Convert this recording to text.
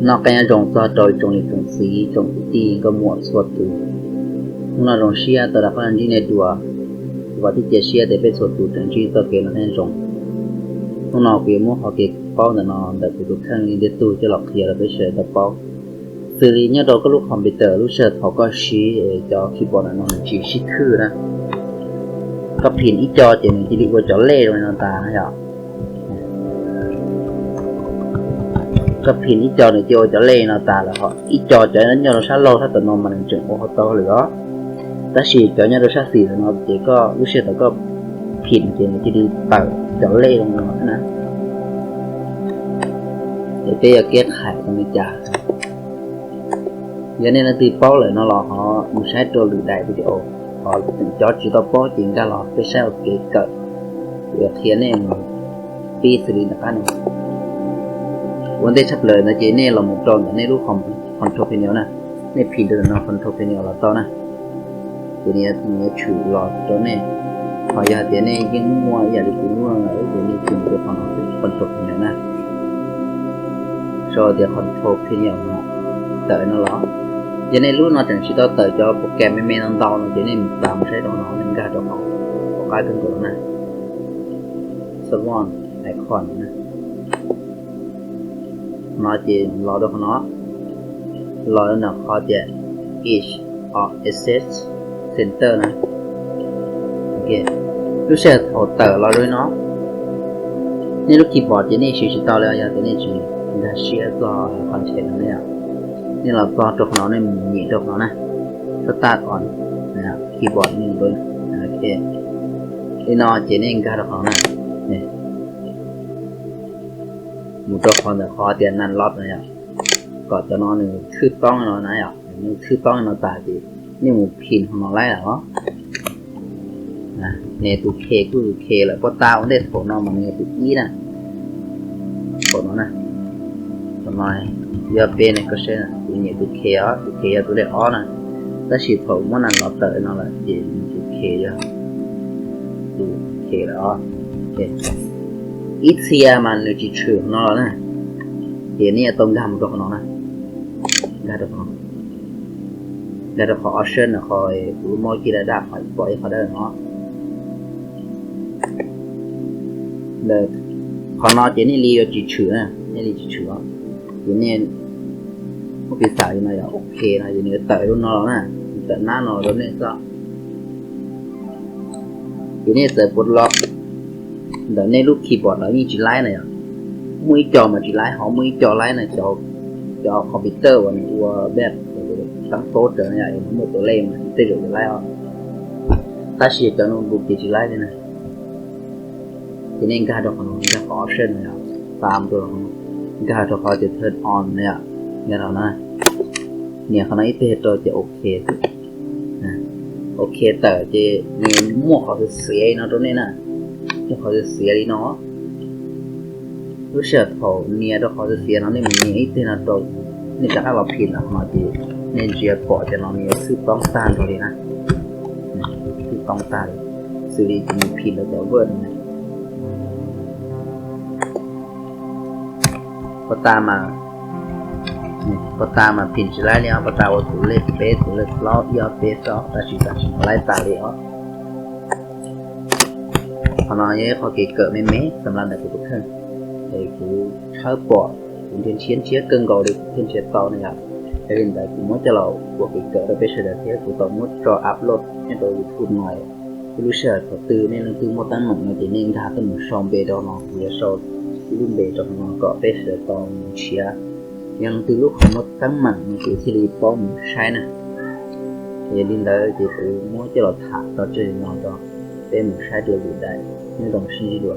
Noj qab nyob zoo txog rau tsoom niam tsoom txiv tsoom kwv tij nkauj muam txhua tus. Hnub no zoo siab tau rov qab ntsib nej dua. Kuv vam thiab cia siab tias peb txhua tus tseem ntsib txoj kev noj qab nyob zoo. Hnub no kuv yuav muab qhov kev paub ntawm no ntawm kuv tus kheej li ntiag tug coj los qhia rau peb sawv daws tau paub. Xws li nyob rau koj lub computer lub sij hawm thaum koj siv cov keyboard ntawm no nws tsis sib thwj na, koj phim ib co ces nws cia li ua cov lej zoo li no tas na yom. Koj phim ib co nws cia ua cov lej no tas lawm, ho ib co cov nyob rau sab laug sab tom no mas nws tseem ua tau lawm os. Tab sis cov nyob rau sab xis ntawm no ces koj lub sij hawm thaum koj phim ces nws cia li tawm cov lej zoo no na. Es peb yuav keb qhais zoo li cas? Yog nej leej twg paub lawm no los ho mus saib rau lwm daim video, ho cov tsis tau paub ces nkag los peb saib ua kev kawm, kuv yuav qhia nej mus pib xws li nram qab no. Ua ntej tshaj plaws no ces nej los mus rau ntawm nej lub control panel na, nej phim rau ntawm no control panel los tau na. Ces nws yuav tshwm los rau nej. Ho yog tias nej yeej muaj ib yam li kuv muaj lawm ces nej mus rau qhov no, control panel na. Sau tias control panel no tawm no los, yog nej lub no tseem tsis tau tawm cov program me me no ntau no ces nej mus tas mus saib rau no, nej nkag rau qhov qab kawg nkaus na, Swan Icon na. No ces los rau qhov no, los rau ntawm qhov tias Edge of Access Center na. Lub sij hawm thaum tawm los rau no, nej lub keyboard ces nej siv tsis tau li yog tias nej tsis nkag siab txog content no ne. Nej los txog rau qhov no nej mus nyem rau qhov no na, start on keyboard, li no ces nej nkag rau qhov no na, mus rau qhov ntawm qhov tias none lock na yom, kom cov no nws thwj toob no na yom, nws thwj toob no tas ces nej mus phim qhov no laib lawm os. Nws tus K kuj tus K lawm, puag ta ua ntej thaum no mas nws yog tus ib na, thaum no na, thaum no yog peb ne, koj saib kuv nyem tus K os, tus K yog tus lej ob na, tab sis thaum muab none lock tawm no lawm ces nws tus K yog tus K lawm os. Ib txhia mas nws tsis tshwm qhov no los na, ces nej yuav tau nkag mus rau qhov no na, nkag rau qhov, nkag rau qhov option no, qhov kuv lub mouse ci daj daj qhov pom ib qhov dawb no. Ntawm qhov no ces nej li yuav tsis tshwm na, nej li tsis tshwm os. Ces nej muab piv xam li no yog OK no ces nws yuav tawm lub no los na, nws tawm nab no rau nej xwb. Ces nej txawm pua los ntawm nej lub keyboard los yeej tsis laib na yom. Muaj ib co mas tsis laib, ho muaj ib co laib na, cov computer uas nws ua bej teeb paub raws no yom, es nws muaj tus lej mas tej zaum yuav laib os. Tab sis cov notebook ces tsis laib li na. Ces nej nkag rau qhov no, nkag qhov option no yom, pam rau, nkag rau qhov tias turn on no yom, nkag rau no, nias qhov no ib teg rau ces OK xwb. OK tawm ces nws muaj qhov xiav xiav li no rau nej na, muaj qhov xiav xiav li no. Lub sij hawm thaum nias rau qhov xiav xiav no nej mus nias ib teg no rau, nej rov qab los phim ntawm qhov no ces nej ntsia pom cov no nws yuav xwb toob tag nrho li na, xwb toob tag li, xws li kuv mus phim ntawm cov Word no. Puag ta mas, puag ta mas phim tsis laib li os, puag ta ua tus lej peb, tus lej plaub, ib ob peb xwb, tab sis tam sim no laib tas li os. Qhov no yog ib qho kev kawm me me xam las ntawm kuv tus kheej, es kuv tshawb pom, kuv nrhiav nrhiav nrhiav kawg nkaus li kuv thiaj nrhiav tau na yom. Yog li ntawd kuv muab coj los ua kev kawm rau peb sawv daws thiab kuv tau muab tso upload nyob rau YouTube no. Ib lub sij hawm thaum twg nej leej twg muaj teeb meem no ces nej nkag tuaj mus sau npe rau no, kuv yuav sau ib lub npe rau no kom peb sawv daws tau mus nrhiav. Yog leej twg lub qhov muaj teeb meem no ces thiaj li paub mus saib na. Yog li ntawd ces kuv muab coj los tham tso tseg li no rau peb mus saib dua lwm daim, nyob zoo sib ntsib dua.